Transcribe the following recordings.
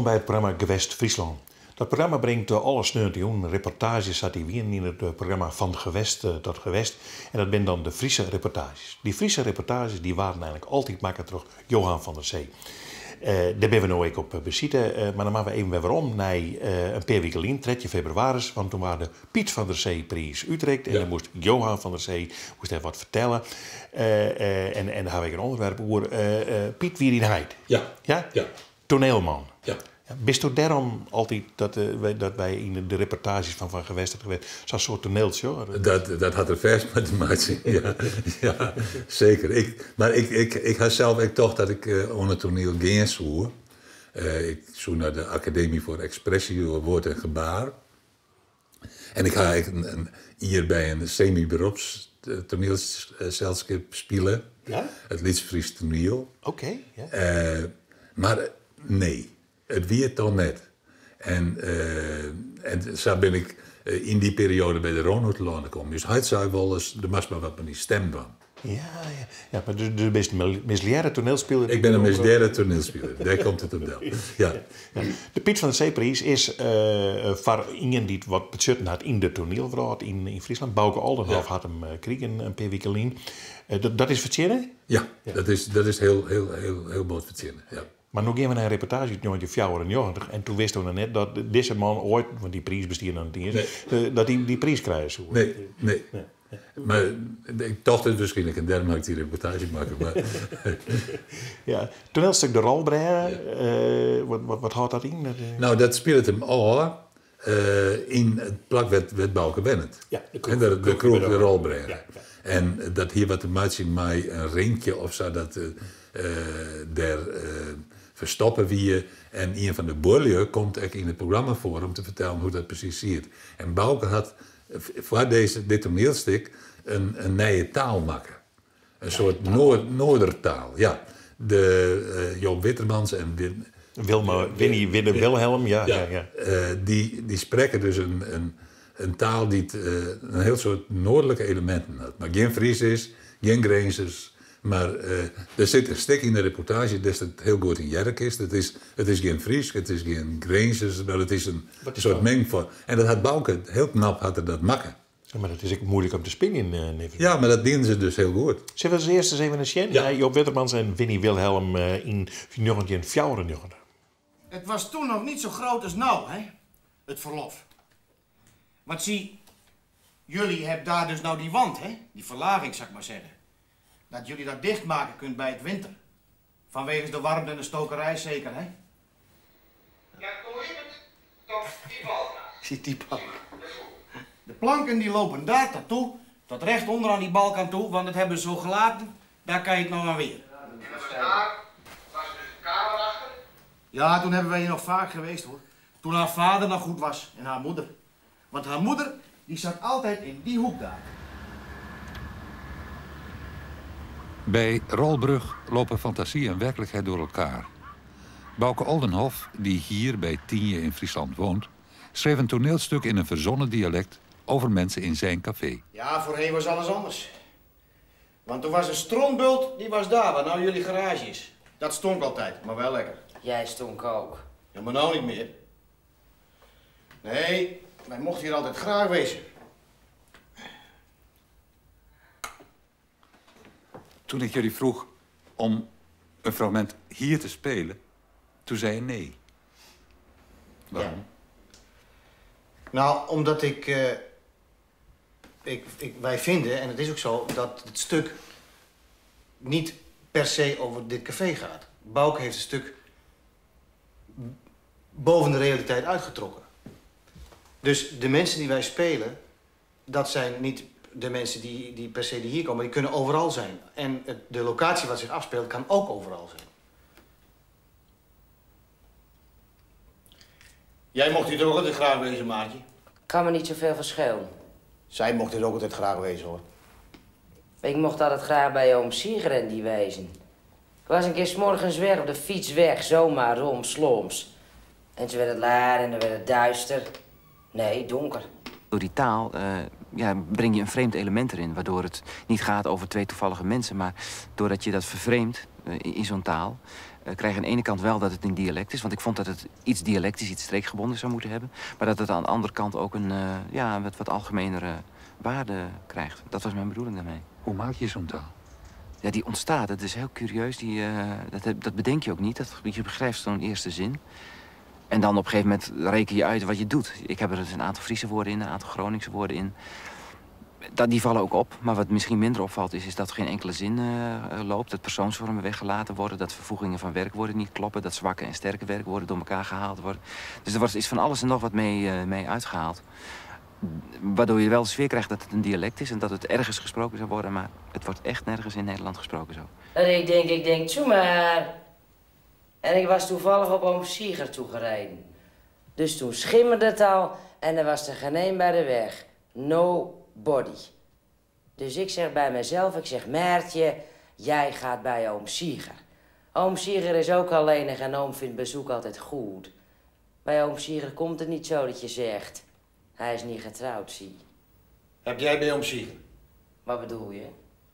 Wolkom by it programma Gewest Fryslân. Dat programma bringt alle sneontejûnen reportaazjes sa't dy wienen yn it programma Van Gewest tot Gewest en dat binne dan de Friese reportaazjes. Dy Friese reportaazjes dy waarden eigenlik altyd makke troch Johan van der Zee. Dêr binne we no ek op besite, mar dan moatte we even wer werom nei in pear wike lyn, 13 febrewaris, want toen waard de Piet van der Zee-priis útrikt en dan moast Johan van der Zee moast dêr wat fertelle. En en dêr ha we ek in ûnderwerp oer. Piet wie dyn heit. Ja. Ja? Ja. Toneelman. Ja. Bisto dêrom altyd dat dat wy yn de reportaazjes fan Van Gewest tot Gewest sa'n soad toaniel sjogge? Dat, dat hat der fêst mei te meitsjen, ja. Ja, seker. Ik, mar ik, ik, ik ha sels ek tocht dat ik oan it toaniel gean soe. Ik soe nei de Akademy voor Expressie door Woord en Gebaar. En ik ha ek in jier by in semi-berops toanielselskip spile. Ja? It Lyts Frysk Toaniel. Oké, ja. Mar nee, it wie it toch net. En, en sa bin ik yn dy perioade by de Rono telâne kommen. Us heit sei wolris, do moatst mar wat mei dyn stim dwaan. Ja, ja. Ja, mar dus do bist in mislearre toanielspiler? Ik bin in mislearre toanielspiler, dêr komt it op del. Ja. De Piet van der Zeepriis is foar ien dy't wat betsjutten hat yn de toanielwrâld yn Fryslân. Bouke Oldenhof hat him krigen in pear wike lyn. Dat is fertsjinne? Ja, dat is hiel, hiel, hiel, hiel bot fertsjinne, ja. Mar no gean we nei in reportaazje út njoggentjinhûndertfjouwerennjoggentich en toen wist noch net dat dizze man oait, want dy priis bestie noch net iens, dat hy dy priis krije soe. Nee, nee. Mar ik tocht it wierskynlik en dêrom ha ik dy reportaazje makke. Mar Ja, toanielstik De Rolbrêge, wat hâldt dat yn? Nou, dat spilet him ôf yn it plak wêr't Bouke wennet. Ja, de kroech. De kroech De Rolbrêge. En dat hie wat te meitsjen mei in rinkje of sa dat dêr ferstoppe wie. En ien fan de buorlju komt ek yn it programma foar om te fertellen hoe't dat presys siet. En Bouke hat foar dizze, dit toanielstik in nije taal makke. In soart Noardertaal, ja. De Joop Wittermans en Win, Wilma, Winnie, Winne Wilhelm, ja, ja, ja. Dy sprekke dus in taal dy't in hiel soad noardlike eleminten hat. Mar gjin Frysk is, gjin Grinzers. Mar der sit in stik yn de reportaazje dêr'tst it hiel goed yn hearre kinst. It is, it is gjin Frysk, it is gjin Grinzers, mar it is in soart mingfoarm. En dat hat Bouke, hiel knap hat er dat makke. Ja, mar dat is ek muoilik om te spyljen, neffens Ja, mar dat dienen se dus hiel goed. Sille we as earste ris even nei sjen? Ja. Joop Wittermans en Winnie Wilhelm yn njoggentjinhûndertfjouwerennjoggentich. Het was toen nog niet zo groot als nou, hè? Het verlof. Want zie, jullie hebben daar dus nou die wand, hè? Die verlaging, zal ik maar zeggen. Dat jullie dat dichtmaken kunt bij het winter. Vanwege de warmte en de stokerij zeker, hè? Ja, kom even tot die balk. Ziet die balk. De planken die lopen daar tot toe, tot recht onder aan die balk aan toe, want dat hebben ze zo gelaten, daar kan je het nog aan weer. En was daar was dus de kamer achter? Ja, toen hebben wij hier nog vaak geweest hoor. Toen haar vader nog goed was en haar moeder. Want haar moeder, die zat altijd in die hoek daar. By Rolbrug lope fantasy en werklikheid door elkaar. Bouke Oldenhof, die hier by Tynje in Friesland woont, schreef een toneelstuk in een verzonnen dialect over mensen in zijn café. Ja, voorheen was alles anders. Want er was een strontbult, die was daar, waar nou jullie garage is. Dat stonk altijd, maar wel lekker. Jij stonk ook. Ja, maar nou niet meer. Nee, wij mochten hier altijd graag wezen. Toen ik jullie vroeg om een fragment hier te spelen, toen zei je nee. Waarom? Ja. Nou, omdat ik, ik, ik... Wij vinden, en het is ook zo, dat het stuk niet per se over dit café gaat. Bouke heeft het stuk boven de realiteit uitgetrokken. Dus de mensen die wij spelen, dat zijn niet de mensen die per se die hier komen, maar die kunnen overal zijn. En de locatie wat zich afspeelt kan ook overal zijn. Jij mocht hier toch ook altijd graag wezen, maatje? Kan me niet zoveel verschillen. Zij mocht hier ook altijd graag wezen, hoor. Ik mocht altijd graag bij oom Sieger en die wezen. Ik was een keer 's morgens weg, op de fiets weg, zomaar rom, sloms. En toen werd het laat en dan werd het duister. Nee, donker. Door die taal breng je een vreemd element erin, waardoor het niet gaat over twee toevallige mensen, maar doordat je dat vervreemdt in zo'n taal, krijg aan de ene kant wel dat het een dialect is, want ik vond dat het iets dialectisch, iets streekgebonden zou moeten hebben. Maar dat het aan de andere kant ook een ja, wat algemenere waarde krijgt. Dat was mijn bedoeling daarmee. Hoe maak je zo'n taal? Ja, die ontstaat. Dat is heel curieus. Dat bedenk je ook niet. Je begrijpt zo'n eerste zin. En dan op een gegeven moment reken je uit wat je doet. Ik heb er dus een aantal Friese woorden in, een aantal Groningse woorden in. Die vallen ook op. Maar wat misschien minder opvalt is dat geen enkele zin loopt. Dat persoonsvormen weggelaten worden. Dat vervoegingen van werkwoorden niet kloppen. Dat zwakke en sterke werkwoorden door elkaar gehaald worden. Dus er is van alles en nog wat mee uitgehaald. Waardoor je wel de sfeer krijgt dat het een dialect is en dat het ergens gesproken zou worden. Maar het wordt echt nergens in Nederland gesproken zo. En ik denk, zoe maar. En ik was toevallig op oom Sieger toegereden. Dus toen schimmerde het al en er was er geen een bij de weg. Nobody. Dus ik zeg bij mezelf, ik zeg, Maartje, jij gaat bij oom Sieger. Oom Sieger is ook alleenig en oom vindt bezoek altijd goed. Bij oom Sieger komt het niet zo dat je zegt, hij is niet getrouwd, zie. Heb jij bij oom Sieger? Wat bedoel je?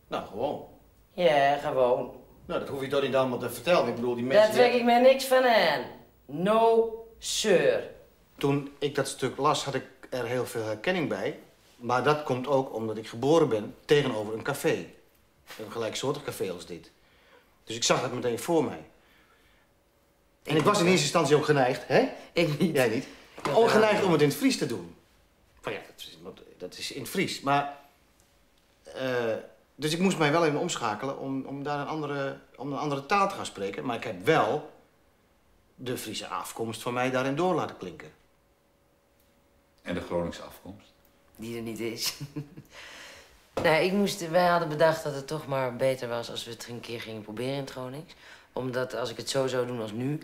Nou, gewoon. Ja, gewoon. Nou, dat hoef je toch niet allemaal te vertellen. Ik bedoel, die mensen... Daar trek ik me niks van aan. No, sir. Toen ik dat stuk las, had ik er heel veel herkenning bij. Maar dat komt ook omdat ik geboren ben tegenover een café. Een gelijksoortig café als dit. Dus ik zag dat meteen voor mij. En ik was in eerste instantie ook geneigd, hè? Ik niet. Jij niet. Ook geneigd om het in het Fries te doen. Van ja, dat is in het Fries. Maar... dus ik moest mij wel even omschakelen om daar een andere taal te gaan spreken. Maar ik heb wel de Friese afkomst van mij daarin door laten klinken. En de Groningse afkomst? Die er niet is. Nou, wij hadden bedacht dat het toch maar beter was als we het een keer gingen proberen in het Gronings. Omdat als ik het zo zou doen als nu,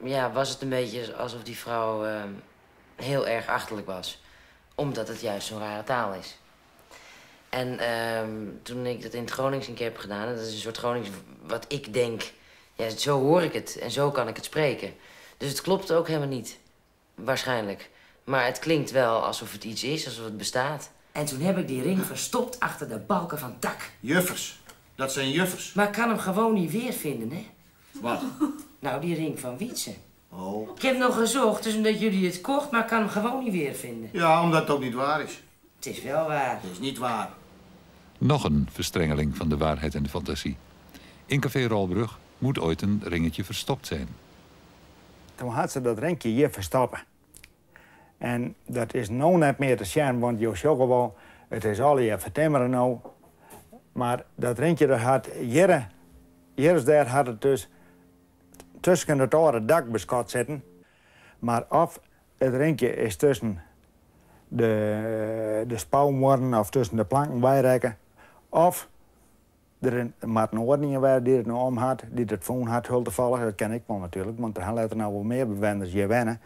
ja, was het een beetje alsof die vrouw heel erg achterlijk was. Omdat het juist zo'n rare taal is. En toen ik dat in het Gronings een keer heb gedaan, en dat is een soort Gronings wat ik denk, ja, zo hoor ik het en zo kan ik het spreken. Dus het klopt ook helemaal niet, waarschijnlijk. Maar het klinkt wel alsof het iets is, alsof het bestaat. En toen heb ik die ring verstopt achter de balken van dak. Juffers. Dat zijn juffers. Maar ik kan hem gewoon niet weervinden, hè? Wat? Nou, die ring van Wietse. Oh. Ik heb nog gezocht, dus omdat jullie het kocht, maar ik kan hem gewoon niet weervinden. Ja, omdat het ook niet waar is. Het is wel waar. Het is niet waar. Nog een verstrengeling van de waarheid en de fantasie. In Café Rolbrug moet ooit een ringetje verstopt zijn. Toen had ze dat ringetje hier verstoppen. En dat is nou net meer te zien, want je zag wel, het is al hier vertimmeren nou. Maar dat ringetje dat had hier daar had het dus tussen het oude dakbeschot zitten. Maar of het ringetje is tussen de spouwmuren of tussen de planken bijrekken, of er maar een oorning waar die het nou om had, die het phone had hulp te vallen. Dat ken ik wel natuurlijk, want er gaan later nou wel meer bewoners hier wennen.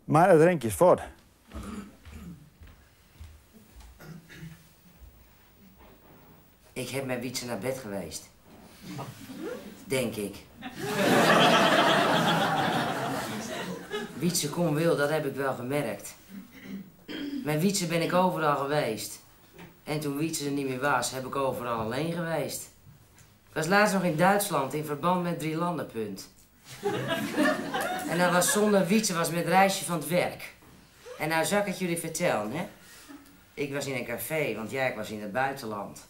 Maar het ringetje is voort. Ik heb met Wietse naar bed geweest. Denk ik. Wietse kon wil, dat heb ik wel gemerkt. Met Wietse ben ik overal geweest. En toen Wietse er niet meer was, heb ik overal alleen geweest. Ik was laatst nog in Duitsland in verband met Drielandenpunt. En dat was zonder Wietse, was met reisje van het werk. En nou zal ik het jullie vertellen, hè. Ik was in een café, want ja, ik was in het buitenland.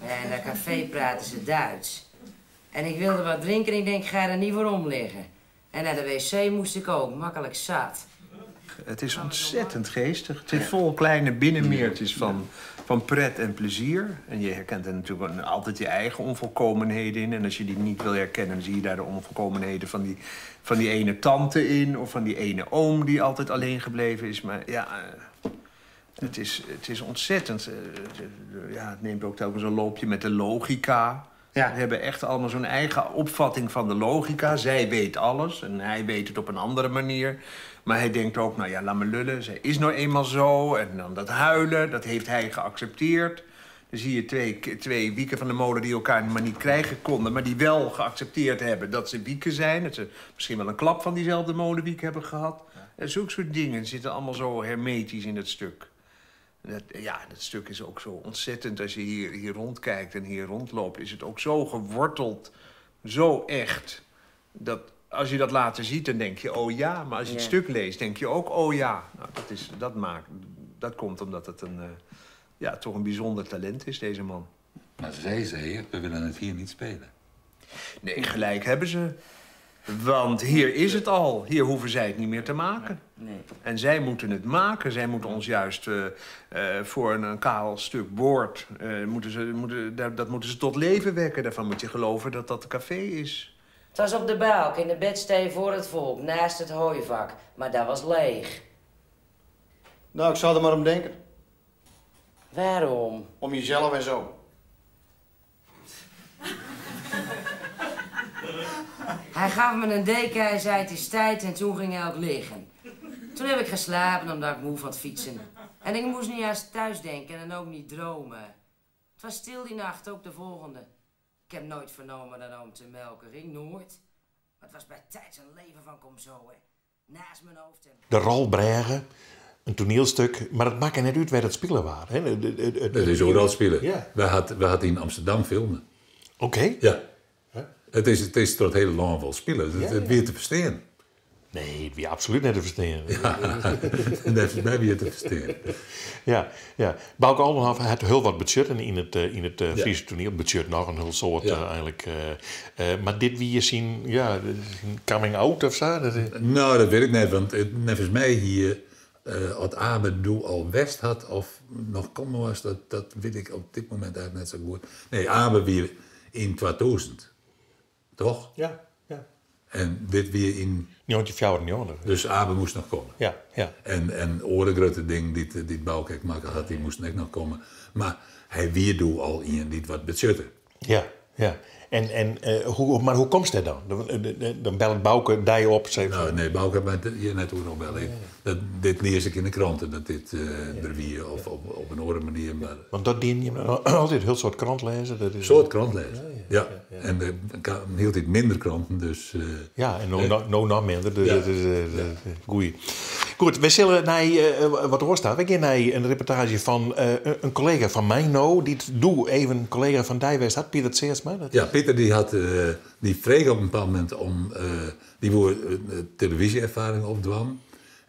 En in dat café praten ze Duits. En ik wilde wat drinken en ik denk, ga er niet voor om liggen. En naar de wc moest ik ook, makkelijk zat. Het is ontzettend geestig. Het zit vol kleine binnenmeertjes van pret en plezier. En je herkent er natuurlijk altijd je eigen onvolkomenheden in. En als je die niet wil herkennen, dan zie je daar de onvolkomenheden van die ene tante in. Of van die ene oom die altijd alleen gebleven is. Maar ja, het is ontzettend. Ja, het neemt ook telkens een loopje met de logica. Ja. We hebben echt allemaal zo'n eigen opvatting van de logica. Zij weet alles en hij weet het op een andere manier. Maar hij denkt ook, nou ja, laat me lullen. Zij is nou eenmaal zo. En dan dat huilen, dat heeft hij geaccepteerd. Dan zie je twee wieken van de molen die elkaar maar niet krijgen konden... maar die wel geaccepteerd hebben dat ze wieken zijn. Dat ze misschien wel een klap van diezelfde molenwiek hebben gehad. Ja. En zulke soort dingen zitten allemaal zo hermetisch in het stuk. Dat stuk is ook zo ontzettend. Als je hier rondkijkt en hier rondloopt, is het ook zo geworteld. Zo echt. Dat, als je dat later ziet, dan denk je, oh ja. Maar als je het stuk leest, denk je ook, oh ja. Nou, dat, is, dat, maakt, dat komt omdat het een, ja, toch een bijzonder talent is, deze man. Maar zij zeiden, we willen het hier niet spelen. Nee, gelijk hebben ze. Want hier is het al. Hier hoeven zij het niet meer te maken. Nee. En zij moeten het maken. Zij moeten ons juist voor een kaal stuk boord... dat moeten ze tot leven wekken. Daarvan moet je geloven dat dat een café is. Het was op de balk in de bedstee voor het volk, naast het hooivak. Maar dat was leeg. Nou, ik zou er maar om denken. Waarom? Om jezelf en zo. Hij gaf me een deken en zei het is tijd en toen ging hij ook liggen. Toen heb ik geslapen omdat ik moe van het fietsen. En ik moest niet eens thuis denken en ook niet dromen. Het was stil die nacht, ook de volgende. Ik heb nooit vernomen dat oom te melken ging, nooit. Maar het was bij tijd zijn leven van kom zo, hè. Naast mijn hoofd en... De Rolbrêge, een toneelstuk, maar het maakt net uit waar het spelen waren. Hè? Het is overal spelen. Ja. We hadden in Amsterdam filmen. Oké. Ja. Het is tot het hele land wel spelen. Het weer te verstaan. Nee, het weer absoluut niet te verstaan. Ja, dat is mij weer te verstaan. Ja, ja. Bouke Oldenhof had heel wat budget in het Friese toneel. Budget nog een heel soort eigenlijk. Maar dit wie je zien, ja, coming out of zo? Dat is... Nou, dat weet ik niet. Want volgens mij hier, wat Abe doe al West had of nog komen was, dat weet ik op dit moment eigenlijk net zo goed. Nee, Abe weer in 2000. Toch? Ja, ja. En dit weer in... 1994. Dus Abe moest nog komen. Ja, ja. En oren ding die het Bouke maken had, die moest nog komen. Maar hij weer doe al in die wat budgetten. Ja, ja. Maar hoe komt dat dan? Dan belt Bouke die op. Zeg. Nou, nee, Bouke heeft mij hier net ook nog bellen. Ja. Dit lees ik in de kranten, dat dit er wie of op een andere manier. Maar... Want dat dien je altijd heel soort krant lezen. Dat is... Soort krant lezen, ja. En er hield ik minder kranten, dus... ja, en nog minder, dus dat is goeie. Goed, we zullen naar wat er staat. We gaan naar een reportage van een collega van mij, nou, die doe even een collega van Dijwest had, Pieter Tseertsma. Ja, Pieter die had die vreeg op een bepaald moment om die woord televisieervaring opdwam.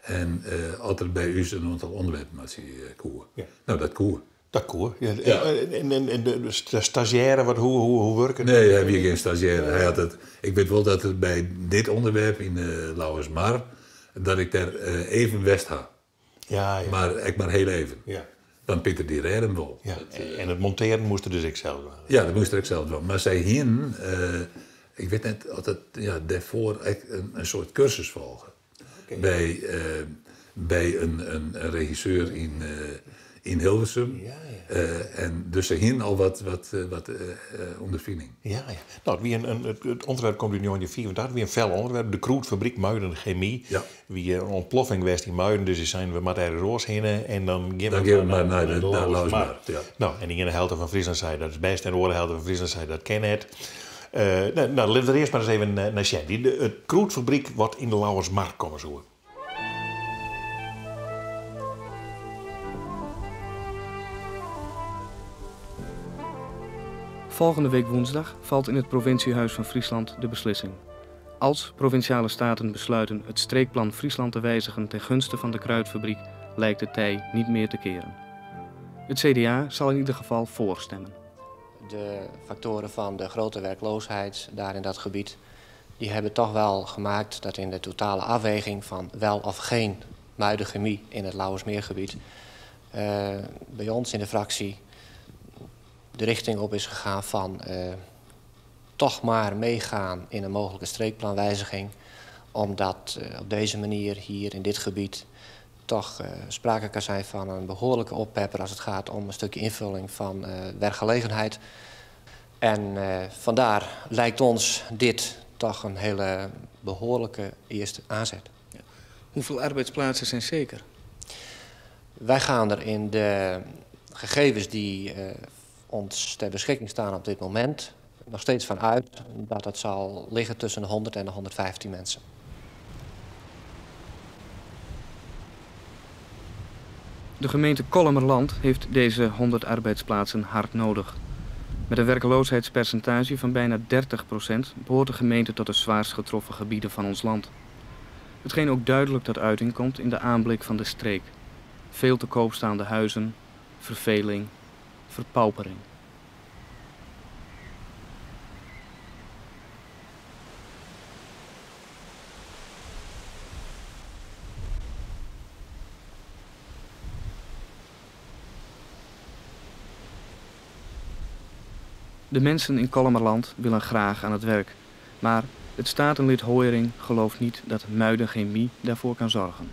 En altijd bij u een aantal onderwerpen met die koer. Ja. Nou, dat koer. Dat koer. Ja. Ja. En de stagiaire, wat, hoe werkt het? Nee, hij had geen stagiaire. Hij had het, ik weet wel dat het bij dit onderwerp in de Lauwersmar, dat ik daar even west had. Ja, ja. Maar ik maar heel even. Ja. Dan Pieter die redden wel. Ja. En het monteren moest er dus ik zelf doen. Ja, dat moest er ik zelf doen. Maar zij hier, ik weet net of dat, ja, daarvoor ik een soort cursus volgen. Okay. Bij een regisseur in Hilversum. Ja, ja. En dus ze hing al wat ondervinding. Ja, ja. Nou, wie het onderwerp komt in 1984, wie een fel onderwerp. De Kroetfabriek Muiden Chemie. Ja. Wie een ontploffing was in Muiden, dus zijn we maar ergens oors heen en dan gaan we maar naar de Lauwersmar. Ja. Nou, en die ene helft van Friesland zei dat is best en de andere helft van Friesland zei dat ken het. Nou, laten we eerst maar eens even naar Sjen. Het Kroetfabriek wat in de Lauwersmar komen zo. Volgende week woensdag valt in het provinciehuis van Friesland de beslissing. Als provinciale staten besluiten het streekplan Friesland te wijzigen ten gunste van de kruidfabriek, lijkt het tij niet meer te keren. Het CDA zal in ieder geval voorstemmen. De factoren van de grote werkloosheid daar in dat gebied, die hebben toch wel gemaakt dat in de totale afweging van wel of geen muidenchemie in het Lauwersmeergebied, bij ons in de fractie de richting op is gegaan van toch maar meegaan in een mogelijke streekplanwijziging. Omdat op deze manier hier in dit gebied toch sprake kan zijn van een behoorlijke oppepper als het gaat om een stukje invulling van werkgelegenheid. En vandaar lijkt ons dit toch een hele behoorlijke eerste aanzet. Ja. Hoeveel arbeidsplaatsen zijn zeker? Wij gaan er in de gegevens die ons ter beschikking staan op dit moment nog steeds van uit dat het zal liggen tussen de 100 en de 115 mensen. De gemeente Kollumerland heeft deze 100 arbeidsplaatsen hard nodig. Met een werkloosheidspercentage van bijna 30% behoort de gemeente tot de zwaarst getroffen gebieden van ons land. Hetgeen ook duidelijk tot uiting komt in de aanblik van de streek. Veel te koop staande huizen, verveling, verpaupering. De mensen in Kollumerland willen graag aan het werk. Maar het Statenlid Hooiring gelooft niet dat Muiden Chemie daarvoor kan zorgen.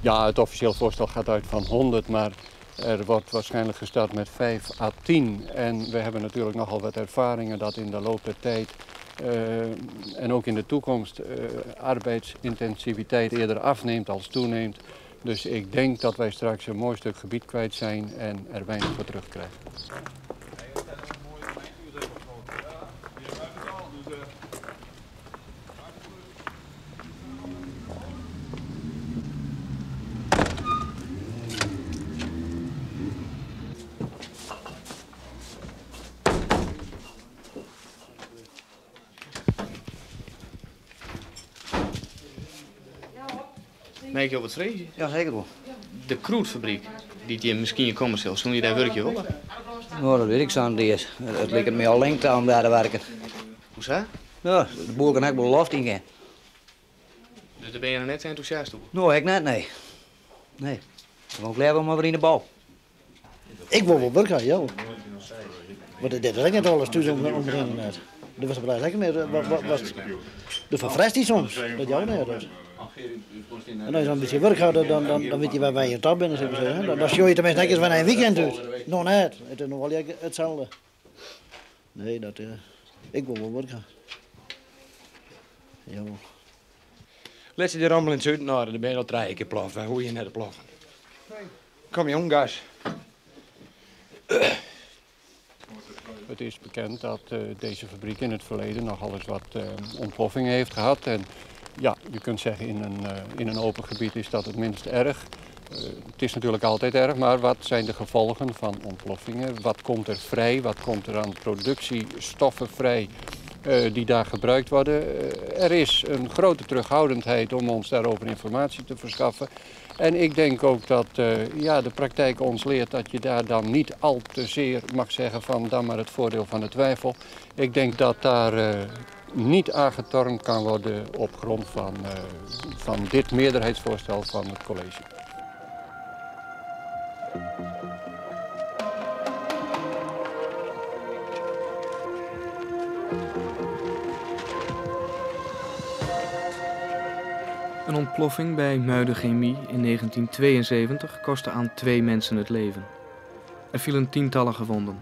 Ja, het officieel voorstel gaat uit van 100, maar er wordt waarschijnlijk gestart met 5 à 10. En we hebben natuurlijk nogal wat ervaringen dat in de loop der tijd en ook in de toekomst arbeidsintensiviteit eerder afneemt als toeneemt. Dus ik denk dat wij straks een mooi stuk gebied kwijt zijn en er weinig voor terugkrijgen. Merk je op het vreesje? Ja, zeker wel. De kroetfabriek, die je misschien je komen zal, zullen je daar werkje willen? Nou, dat weet ik zo niet eens. Het lijkt me al lengte om daar te werken. Hoe zo? Ja, de boer kan ook wel loft ingaan. Dus daar ben je nog net enthousiast over? Nou, ik net, nee. Nee. Dan ook leven maar weer in de bouw. Ik wil wel werken, ja. Want dit is net alles thuis om net. Dat was blij lekker meer. Was de verfrest die soms, dat jou niet. Dus. En als je een beetje werk had, dan weet je waar wij je top bent. Dan, dan zie je tenminste netjes wanneer een weekend doet. Nog net. Het is nog wel hetzelfde. Nee, dat, ik wil wel werken. Ja. Laat ze de rommel in het zuiden naar, dan ben je al drie keer ploffen. Hoe je net te ploffen. Kom jong, gas. Het is bekend dat deze fabriek in het verleden nogal eens wat ontploffingen heeft gehad. En ja, je kunt zeggen in een open gebied is dat het minst erg. Het is natuurlijk altijd erg, maar wat zijn de gevolgen van ontploffingen? Wat komt er vrij? Wat komt er aan productiestoffen vrij die daar gebruikt worden? Er is een grote terughoudendheid om ons daarover informatie te verschaffen. En ik denk ook dat ja, de praktijk ons leert dat je daar dan niet al te zeer mag zeggen van dan maar het voordeel van de twijfel. Ik denk dat daar niet aangetornd kan worden op grond van dit meerderheidsvoorstel van het college. Een ontploffing bij Muiden Chemie in 1972 kostte aan 2 mensen het leven. Er vielen tientallen gewonden.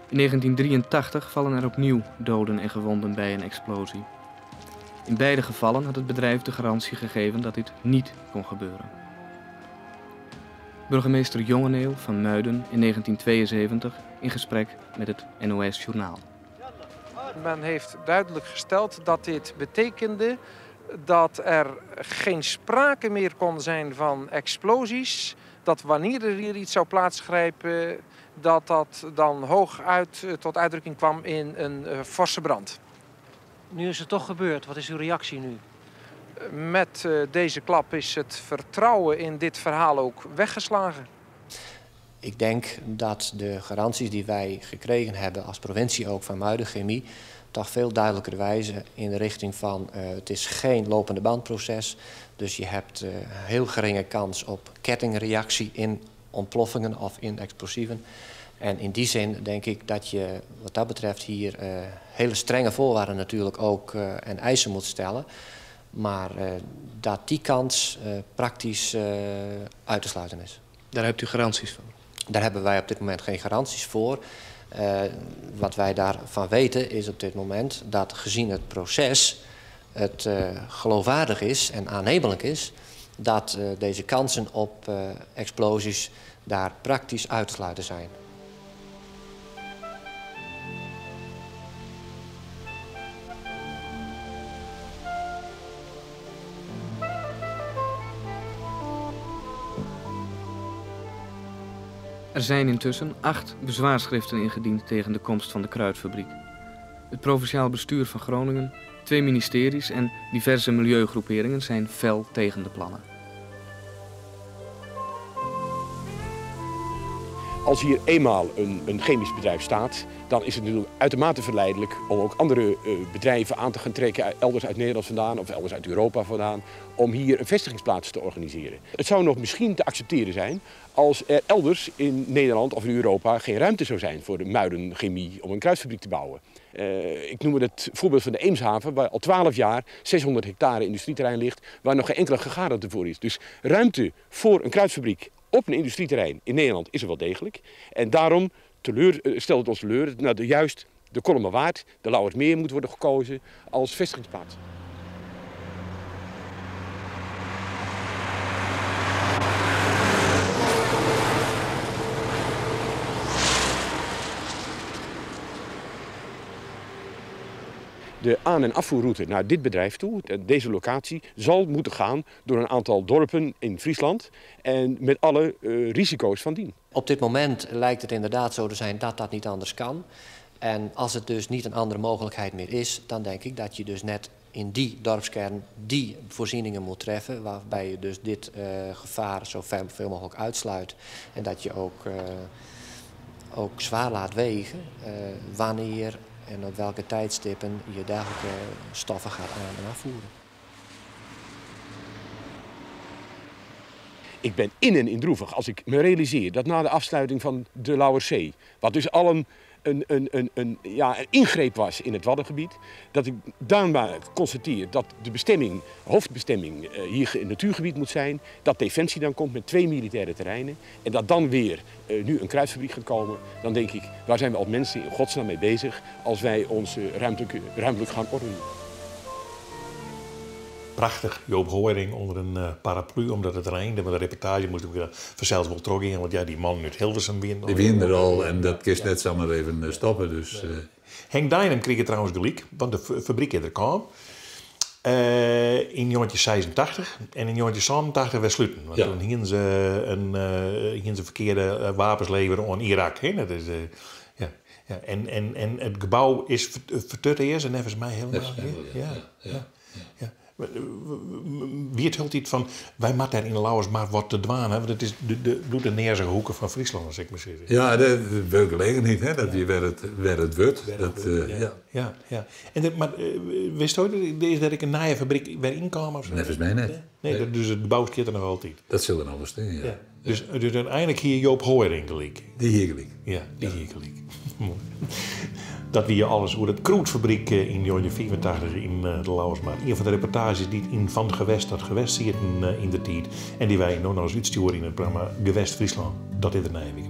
In 1983 vallen er opnieuw doden en gewonden bij een explosie. In beide gevallen had het bedrijf de garantie gegeven dat dit niet kon gebeuren. Burgemeester Jongeneel van Muiden in 1972 in gesprek met het NOS Journaal. Men heeft duidelijk gesteld dat dit betekende dat er geen sprake meer kon zijn van explosies. Dat wanneer er hier iets zou plaatsgrijpen, dat dat dan hooguit tot uitdrukking kwam in een forse brand. Nu is het toch gebeurd. Wat is uw reactie nu? Met deze klap is het vertrouwen in dit verhaal ook weggeslagen. Ik denk dat de garanties die wij gekregen hebben als provincie ook van Muiden Chemie toch veel duidelijker wijzen in de richting van het is geen lopende bandproces. Dus je hebt heel geringe kans op kettingreactie in ontploffingen of in explosieven. En in die zin denk ik dat je wat dat betreft hier hele strenge voorwaarden natuurlijk ook en eisen moet stellen. Maar dat die kans praktisch uit te sluiten is. Daar hebt u garanties voor? Daar hebben wij op dit moment geen garanties voor. Wat wij daarvan weten is op dit moment dat gezien het proces het geloofwaardig is en aannemelijk is dat deze kansen op explosies daar praktisch uit te sluiten zijn. Er zijn intussen acht bezwaarschriften ingediend tegen de komst van de kruidfabriek. Het provinciaal bestuur van Groningen, twee ministeries en diverse milieugroeperingen zijn fel tegen de plannen. Als hier eenmaal een chemisch bedrijf staat, dan is het natuurlijk uitermate verleidelijk om ook andere bedrijven aan te gaan trekken, elders uit Nederland vandaan of elders uit Europa vandaan, om hier een vestigingsplaats te organiseren. Het zou nog misschien te accepteren zijn als er elders in Nederland of in Europa geen ruimte zou zijn voor de muidenchemie om een kruidfabriek te bouwen. Ik noem het voorbeeld van de Eemshaven, waar al 12 jaar 600 hectare industrieterrein ligt, waar nog geen enkele gegadigde voor is. Dus ruimte voor een kruidfabriek op een industrieterrein in Nederland is er wel degelijk. En daarom stelt het ons teleur dat juist de Kollumerwaard, de Lauwersmeer moet worden gekozen als vestigingsplaats. De aan- en afvoerroute naar dit bedrijf toe, deze locatie, zal moeten gaan door een aantal dorpen in Friesland en met alle risico's van dien. Op dit moment lijkt het inderdaad zo te zijn dat dat niet anders kan. En als het dus niet een andere mogelijkheid meer is, dan denk ik dat je dus net in die dorpskern die voorzieningen moet treffen, waarbij je dus dit gevaar zo veel mogelijk uitsluit. En dat je ook zwaar laat wegen wanneer en op welke tijdstippen je dergelijke stoffen gaat aan- en afvoeren. Ik ben in en in droevig als ik me realiseer dat na de afsluiting van de Lauwerszee, wat dus al een ingreep was in het Waddengebied, dat ik daarna constateer dat de bestemming, hoofdbestemming hier in natuurgebied moet zijn, dat Defensie dan komt met 2 militaire terreinen en dat dan weer nu een kruidfabriek gaat komen, dan denk ik, waar zijn we als mensen in godsnaam mee bezig als wij ons ruimtelijk gaan ordenen? Prachtig, Joop Hooiring onder een paraplu, omdat het reinde. Maar de reportage moest ook vanzelfs wel terug in, want ja, die man uit Hilversum wint. Die wint er al en dat kist net zomaar even stoppen. Dus, ja. Henk Deinum kreeg het trouwens gelijk, want de fabriek is er kwam. In 1986 en in 1987 weer sluiten. Want toen gingen ze verkeerde wapens leveren aan Irak. Hè? Dat is, ja. Ja. En het gebouw is vertut eerst en volgens mij helemaal. Ja. Wie het hield iets van, wij moeten daar in de Lauwers maar wat te dwaan, hè? Want het is de bloed- en neerzige hoeken van Friesland, als ik maar zeg. Ja, de werkgelegenheid, hè? Dat je waar het wordt. Dat, ja. Ja. En maar wist u is dat ik een nieuwe fabriek weer inkwam of zo? Nee, volgens mij net. Nee, nee. Dus het gebouw zit er nog altijd. Dat zullen nog wel staan, ja. Dus uiteindelijk hier Joop Hooiring gelijk. Die hier gelijk. Ja, die hier gelijk. Mooi. Dat we hier alles over het Kroetfabriek in 1984 in de Lauwersmaat. Een van de reportages die in Van Gewest dat Gewest zitten in de tijd. En die wij nog eens uitsturen in het programma Gewest Friesland. Dat is er na week.